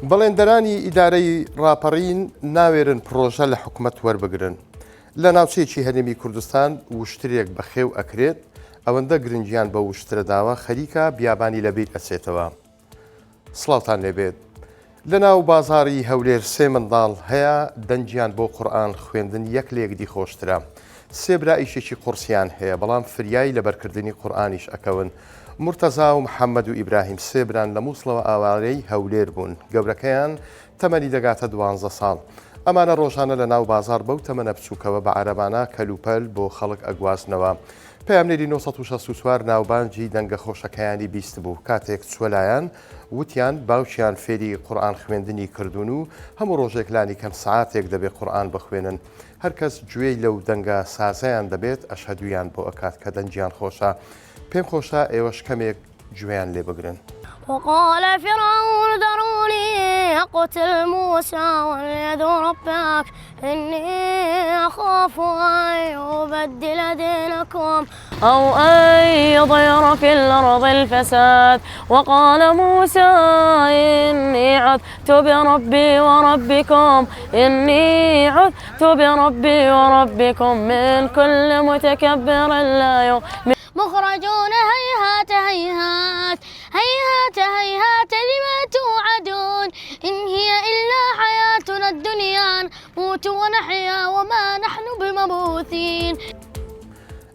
بەڵێندەرانی ئیدارەی ڕاپەڕین ناوێرن پڕۆژە لە حکومەت وەربگرن. لە ناوچەیەکی هەرێمی کوردستان وشترێک بەخێو ئەکرێت، ئەوەندە گرنگیان بەو وشترە داوە خەریکە بیابانی لەبیر ئەچێتەوە. سڵاوتان لێبێت. لەناو بازاڕی هەولێر سێ منداڵ هەیە دەنگیان بۆ قورئان خوێندن یەک لە یەکدی خۆشترە. سێ برا ئیشێکی قوڕسیان هەیە بەڵام فریای لەبەرکردنی قورئانیش ئەکەون. مورتەزا و محەمەد و ئیبراهیم سێ بران لە موسڵەوە ئاوارەی هەولێر بوون. گەورەکەیان تەمەنی دەگاتە دوانزە ساڵ. ئەمانە ڕۆژانە لە ناو بازاڕ بەو تەمەنە بچووکەوە بە عەرەبانە کەلوپەل بۆ خەڵک ئەگوازنەوە. پەیامنێری 964 ناوبانگی دەنگە خۆشەکەیانی بیستبوو. کاتێک چووە لایان، وتیان باوکیان فێری قورئان خوێندنی کردوون و هەموو ڕۆژێک لانیکەم سەعاتێک دەبێ قورئان بخوێنن. هەر کەس گوێی لەو دەنگە سازەیان دەبێت ئەشهەدوویان بۆ ئەکات کە دەنگیان خۆشە. پێم خۆشە ئێوەش کەمێک گوێیان لێ بگرن. وقال فرعون ذروني أقتل موسى وليدع ربه إني أخاف أن يبدل دينكم أو أن يظهر في الأرض الفساد وقال موسى إني عذت بربي وربكم إني عذت بربي وربكم من كل متكبر لا يؤمن مخرجون هيهات هيهات هيهات هيهات لما توعدون إن هي إلا حياتنا الدنيا نموت ونحيا وما نحن بمبعوثين.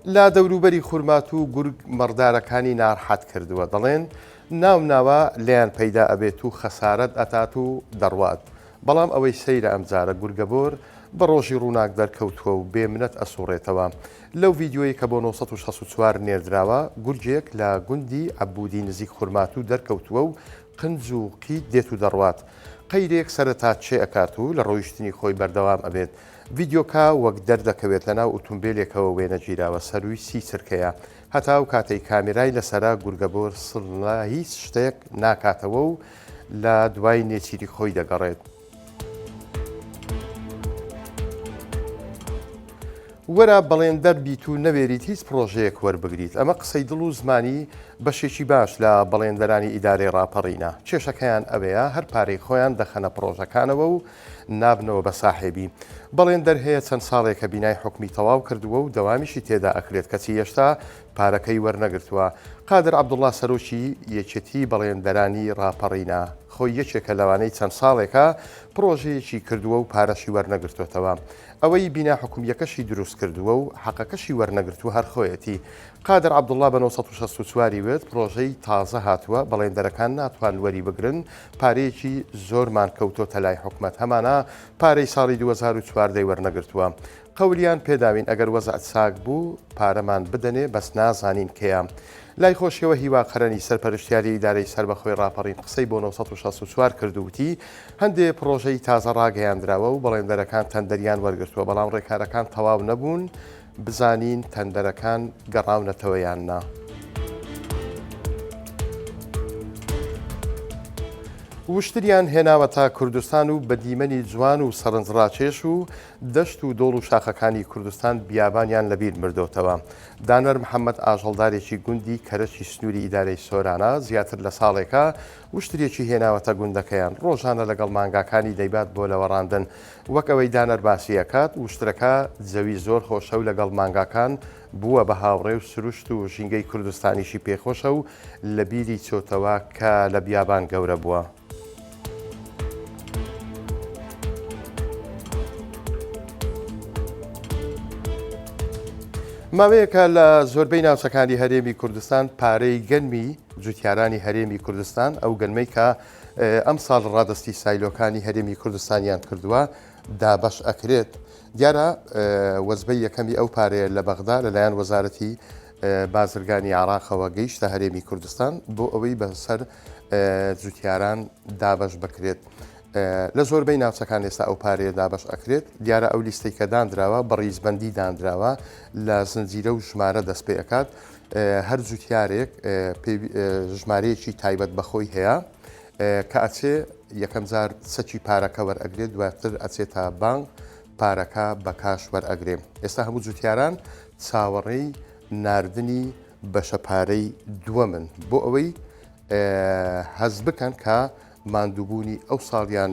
لە دەوروبەری خورماتوو گورگ مەڕدارەکانی نارحەت کردووە، دەڵێن ناو ناوە لێیان پەیدا ئەبێت و خەسارەت ئەتات و دەڕوات، بەڵام ئەوەی سەیرە ئەمجارە گورگەبۆر بە ڕۆژی ڕووناک دەرکەوتووە و بێ منەت ئەسوڕێتەوە. لەو ڤیدیۆیەی کە بۆ 964 نێردراوە، گورگێک لە گوندی عەبودی نزیک خورماتوو دەرکەوتووە و قنج و قیت دێت و دەڕوات. قەیرێک سەرەتا چێ ئەکات و لە ڕۆیشتنی خۆی بەردەوام ئەبێت. ڤیدیۆکە وەک دەردەکەوێت لەناو ئوتومبێلێکەوە وێنەگیراوە، سەرووی 30 چرکەیە. هەتا ئەو کاتەی کامێرای لەسەرە، گورگەبۆر سڵ لە هیچ شتێک ناکاتەوە و لە دوای نێچیری خۆی دەگەڕێت. وەرە بەڵێندەر بیت و نەوێریت هیچ پڕۆژەیەک وەربگریت، ئەمە قسەی دڵ و زمانی بەشێکی باش لە بەڵێندەرانی ئیدارەی ڕاپەڕینە، کێشەکەیان ئەوەیە هەر پارەی خۆیان دەخەنە پڕۆژەکانەوە و نابنەوە بە ساحێبی. بەڵێندەر هەیە چەند ساڵێکە بینای حکومی تەواو کردووە و دەوامیشی تێدا ئەکرێت کەچی هێشتا پارەکەی وەرنەگرتووە. قادر عەبدوڵا سەرۆکی یەکێتی بەڵێندەرانی ڕاپەڕینە، خۆی یەکێکە لەوانەی چەند ساڵێکە پڕۆژەیەکی کردووە و پارەشی وەرنەگرتۆتەوە. ئەوەی بینا حکومییەکەشی دروست کردووە و حەقەکەشی وەرنەگرتووە هەر خۆیەتی. قادر عەبدوڵا بە 964 ی وت، پڕۆژەی تازە هاتووە، بەڵێندەرەکان ناتوان وەری بگرن، پارەیەکی زۆرمان کەوتۆتە لای حکومەت، هەمانە پارەی ساڵی 2014 ی وەرنەگرتووە. قەولیان پێداوین ئەگەر وەزع چاک بوو پارەمان بدەنێ بەس نازانین کەیە. لای خۆشیەوە هیوا قەرەنی سەرپەرشتیاری ئیدارەی سەربەخۆی ڕاپەڕین قسەی بۆ 964 کرد و وتی، هەندێ پڕۆژەی تازە ڕاگەیاندراوە و بەڵێندەرەکان تەندەریان وەرگرتووە بەڵام ڕێکارەکان تەواو نەبوون بزانین تەندەرەکان گەڕاونەتەوە یان نا. وشتریان هێناوەتە کوردستان و بە دیمەنی جوان و سەرنجڕاکێش و دەشت و دۆڵ و شاخەکانی کوردستان بیابانیان لەبیر مردۆتەوە. دانوەر محەمەد ئاژەڵدارێکی گوندی کەرەچی سنووری ئیدارەی سۆرانە، زیاتر لە ساڵێکە وشترێکی هێناوەتە گوندەکەیان، ڕۆژانە لەگەڵ مانگاکانی دەیبات بۆ لەوەڕاندن. وەک ئەوەی دانەر باسی ئەکات، وشترەکە جەوی زۆر خۆشە و لەگەڵ مانگاکان بووە بە هاوڕێ و سروشت و ژینگەی کوردستانیشی پێخۆشە و لەبیری چۆتەوە کە لە بیابان گەورە بووە. ماوەیەکە لە زۆربەی ناوچەکانی هەرێمی کوردستان پارەی گەنمی جوتیارانی هەرێمی کوردستان ئەو گەنمەی کە ئەم ساڵ ڕادستی سایلۆکانی هەرێمی کوردستانیان کردووە دابەش ئەکرێت دیارە وەزبەی یەکەمی ئەو پارەیە لە بەغدا لەلایەن وەزارەتی بازرگانی عراقەوە گەیشتە هەرێمی کوردستان بۆ ئەوەی بەسەر جوتیاران دابەش بکرێت. لە زۆربەی ناوچەکان ئێستا ئەو پارەیە دابەش ئەکرێت دیارە ئەو لیستەی کە دانراوە بە ڕیزبەندی دانراوە لە زنجیرە و ژمارە دەست پێ ئەکات هەر جوتیارێک ژمارەیەکی تایبەت بەخۆی هەیە کە ئەچێ یەکەم جار چەکی پارەکە وەرئەگرێت دواتر ئەچێتە بانک پارەکە بە کاش وەرئەگرێ ئێستا هەموو جوتیاران چاوەڕێی ناردنی بەشە پارەی دووەمن بۆ ئەوەی هەست بکەن کە ماندووبوونی ئەو ساڵیان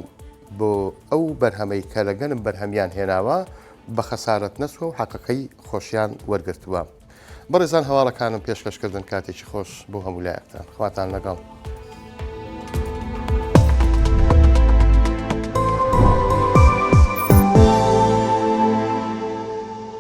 بۆ ئەو بەرهەمەی کە لە گەنم بەرهەمیان هێناوە بە خەسارەت نەچووە و حەقەکەی خۆشیان وەرگرتووە. بەڕێزان هەواڵەکانم پێشکەش کردن کاتێکی خۆش بۆ هەموو لایەکتان. خواتان لەگەڵ.